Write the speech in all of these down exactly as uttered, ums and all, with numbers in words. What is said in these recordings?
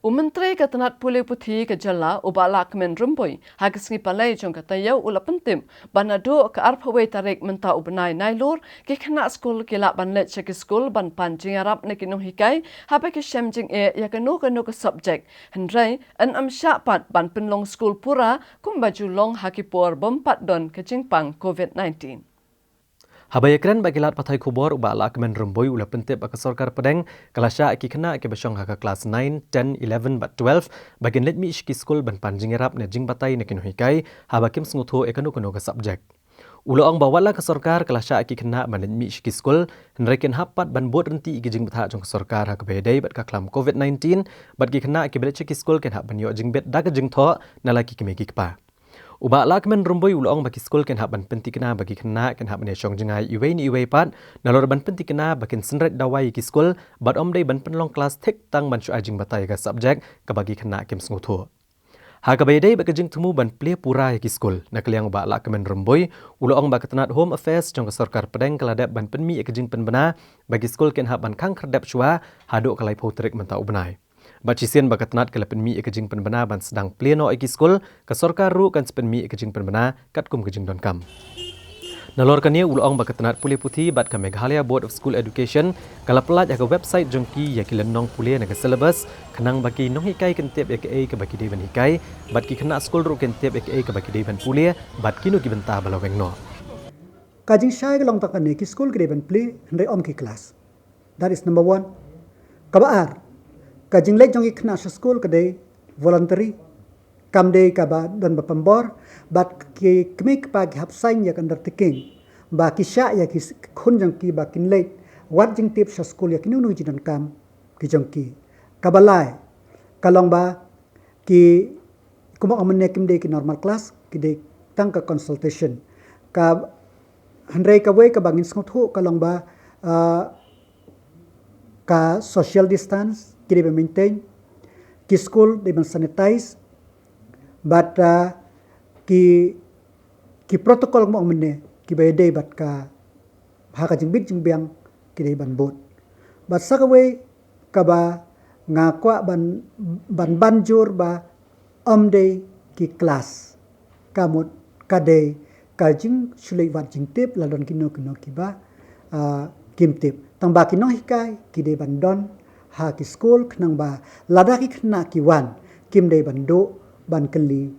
U Myntri ka tnat pule puthi ka jylla u Bah Lahkmen Rymbui ha ka sngi Palei jong ka taïew u la pyntip ba naduh ka arphew wei tarik mynta u bnai Nailur ki khynnah skul ki lah ban leit sha ki skul ban pan jingïarap na ki nonghikai haba ki shem jingeh ïa kano kano ka subject. Hynrei yn ym shah pat ban pynlong skul pura kumba ju long ha ki por bym pat don ka jingpang covid nineteen. Haba ïakren bad ki lad pathai khubor u Bah Lahkmen Rymbui u la pyntip ba ka sorkar pdeng ka la shah ïa ki khynnah kiba shong ha ka klas nine, ten, eleven bad twelve ba kin leit mih sha ki skul ban pan jingïarap ne jingbatai na ki nonghikai haba kim sngewthuh ïa kano kano ka subject. U la ong ba wat la ka sorkar ka la shah ïa ki khynnah ban leit mih sha ki skul, hynrei kin hap pat ban bud ryntih ïa ki jingbthah jong ka sorkar ha kaba ïadei bad ka khlam covid nineteen, bad ki khynnah kiba leit sha ki skul kin hap ban ïoh jingbit da ka jingthoh na la ki kmie ki kpa. U Bah Lahkmen Rymbui u la ong ba ki skul kin hap ban pyntikna ba ki khynnah kin hap ban ïashong jngai iwei na iwei pat, nalor ban pyntikna ba kin synreit dawai ïa ki skul bad ym dei ban pynlong klas thik tang ban shu ai jingbatai ïa ka subject kaba ki khynnah kim sngewthuh. Ha kaba ïadei bad ka jingthmu ban plie pura ïa ki skul, na ka liang u Bah Lahkmen Rymbui u la ong ba ka tnat Home Affairs jong ka sorkar pdeng ka la dep ban pynmih ïa ka jingpynbna ba ki skul kin hap ban khang khyrdep shuwa haduh ka laiphew tarik mynta u bnai. Bad shisien ba ka tnat ka la pynmih ïa ka jingpynbna ban sdang plie noh ïa ki skul, ka sorkar ruh kan sa pynmih ïa ka jingpynbna katkum ka jingdonkam. Nalor kane u la ong ba ka tnat pule puthi bad ka Meghalaya Board of School Education ka la pyllait ha ka website jong ki ïa ki lynnong pule na ka syllabus, khnang ba ki nonghikai kin tip ïa kaei kaba ki dei ban hikai, bad ki khynnah skul ruh kin tip ïa kaei kaba ki dei ban pule bad kino ki bynta ba la weng noh. Ka jingshai ka long tang kane, ki skul ki dei ban plie hynrei ym ki klas. That is number one. Kaba ar, ka jingleit jong ki khynnah sha skul ka dei voluntary, kam dei kaba don ba pynbor, bad ki kmie kpa ki hap sign ïa ka undertaking ba ki shah ïa ki khun jong ki ba kin leit wad jingtip sha skul ïa kino kino ki jingdonkam ki jong ki. Kaba lai ka long ba ki, kumba ong mynne, kim dei ki normal class, ki dei tang ka consultation. Ka, hynrei kawei kaba ngin sngewthuh ka long ba, ah, ka social distance ki dei ban maintain, ki skul dei ban sanitize, bad, ah, ki, ki protocol, kumba ong mynne, kiba ïadei bad ka, ha ka jingbit jingbiang ki dei ban bud. Bad sa kawei kaba nga kwah ban, ban ban jur ba ym dei ki klas. Ka mut ka dei ka jingshu leit wad jingtip la don kino kino kiba, ah, kim tip. Tang ba ki nonghikai ki dei ban don ha ki skul, khnang ba lada ki khynnah ki wan, kim dei ban duh ban kylli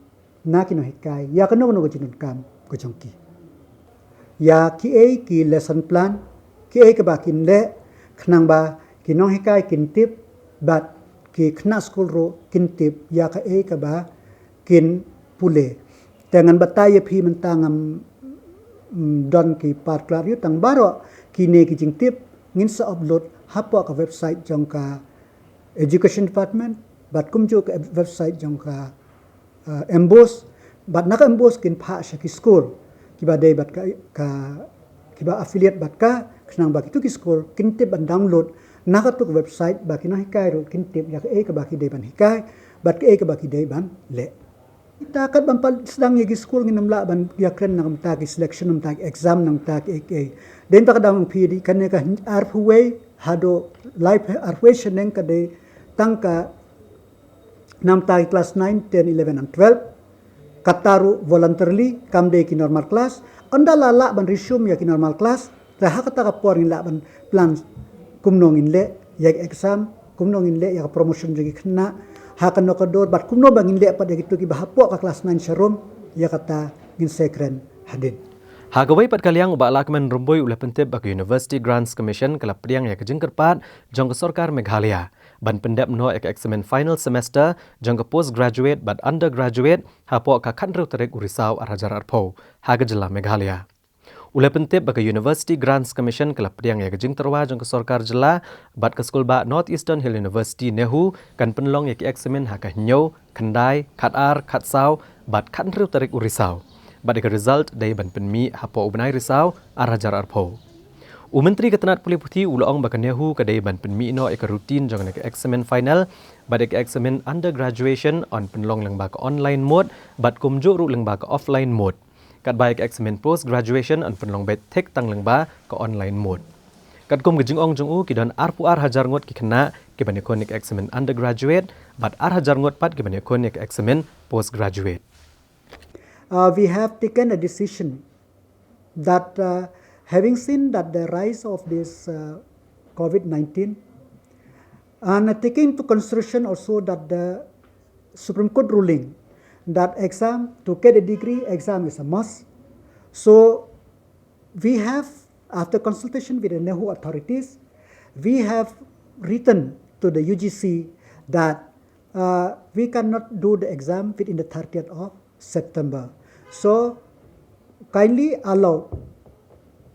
na ki nonghikai ïa kano kano ka jingdonkam ka jong ki, ïa kiei ki lesson plan, kiei kaba kin leh, khnang ba ki nonghikai kin tip bad ki khynnah skul ruh kin tip ïa kaei kaba kin pule. Te ngan batai ïa phi mynta, ngam, mm, don ki particular ïa u, tang baroh kine ki jingtip ngin sa upload hapoh ka website jong ka Education Department bad kumjuh ka website jong ka, uh, MBOSE, bad na ka MBOSE kin phah sha ki skul kiba dei bad ka, ka, kiba affiliate bad ka, khnang ba kito ki skul kin tip ban download na kato ka website, ba ki nonghikai ruh kin tip ïa kaei kaba ki dei ban hikai bad kaei kaba ki dei ban leh. Te katba ym pat sdang ïa ki skul, ngin ym lah ban ïakren na ka bynta ki selection, na ka bynta ki exam, na ka bynta kiei kiei. Dei na kata ka daw, ong phi, dei kane ka arphew wei haduh laiphew, arphew wei shaneng ka dei tang ka na ka bynta ki klas nine, ten, eleven and twelve. Kata ruh voluntarily, kam dei ki normal class. Ynda la lah ban resume ïa ki normal class, te ha kata ka por ngin lah ban plan kumno ngin leh ïa ki exam, kumno ngin leh ïa ka promotion jong ki khynnah ha kano ka dur, bad kumno ba ngin leh pat ïa kito kiba hapoh ka klas nine sharum, ïa kata ngin sa ïakren hadien. Ha kawei pat ka liang, u Bah Lahkmen Rymbui u la pyntip ba ka University Grants Commission ka la pdiang ïa ka jingkyrpad jong ka sorkar Meghalaya ban pyndep noh ïa ka eksamin final semester jong ka postgraduate bad undergraduate hapoh ka khathynriew tarik u Risaw arhajar arphew ha ka jylla Meghalaya. U la pyntip ba ka University Grants Commission ka la pdiang ïa ka jingtyrwa jong ka sorkar jylla bad ka skulbah North Eastern Hill University, NEHU, kan pynlong ïa ki eksamin ha ka hynñiew, khyndai, khatar, khatsaw bad khathynriew tarik u Risaw, bad ïa ka result dei ban pynmih hapoh u bnai Risaw arhajar arphew. U Myntri ka tnat pule puthi u la ong ba ka NEHU ka dei ban pynmih noh ïa ka routine jong kane ka eksamin final bad ïa ka eksamin undergraduation yn pynlong lyngba ka online mode bad kumjuh ruh lyngba ka offline mode. Katba ïa ka eksamin postgraduation yn pynlong beit thik tang lyngba ka online mode. Katkum ka jingong jong u, ki don arphew ar hajar ngut ki khynnah kiban ïakhun ïa ka eksamin undergraduate bad ar hajar ngut pat kiban ïakhun ïa ka eksamin postgraduate. Uh, we have taken a decision that uh, having seen that the rise of this uh, COVID nineteen, and taking into consideration also that the Supreme Court ruling that exam, to get a degree, exam is a must. So we have, after consultation with the NEHU authorities, we have written to the U G C that uh, we cannot do the exam within the thirtieth of September. So kindly allow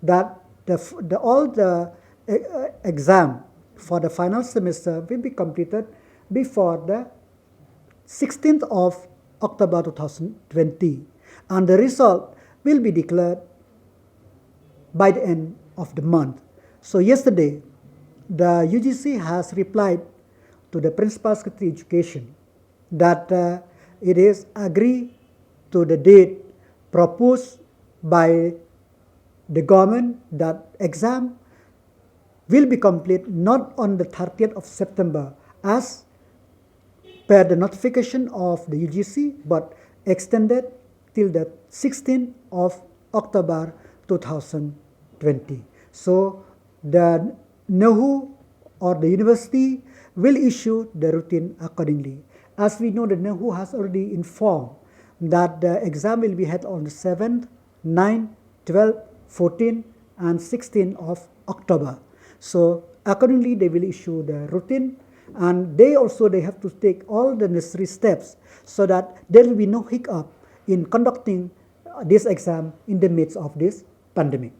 that the, the all the uh, exam for the final semester will be completed before the sixteenth of October two thousand twenty, and the result will be declared by the end of the month. So yesterday, the U G C has replied to the Principal Secretary Education that uh, it is agree to the date proposed by the government that exam will be complete not on the thirtieth of September as per the notification of the U G C, but extended till the sixteenth of October two thousand twenty. So the NEHU or the university will issue the routine accordingly. As we know, the NEHU has already informed that the exam will be held on the seventh, ninth, twelfth, fourteenth, and sixteenth of October. So accordingly, they will issue the routine, and they also they have to take all the necessary steps so that there will be no hiccup in conducting this exam in the midst of this pandemic.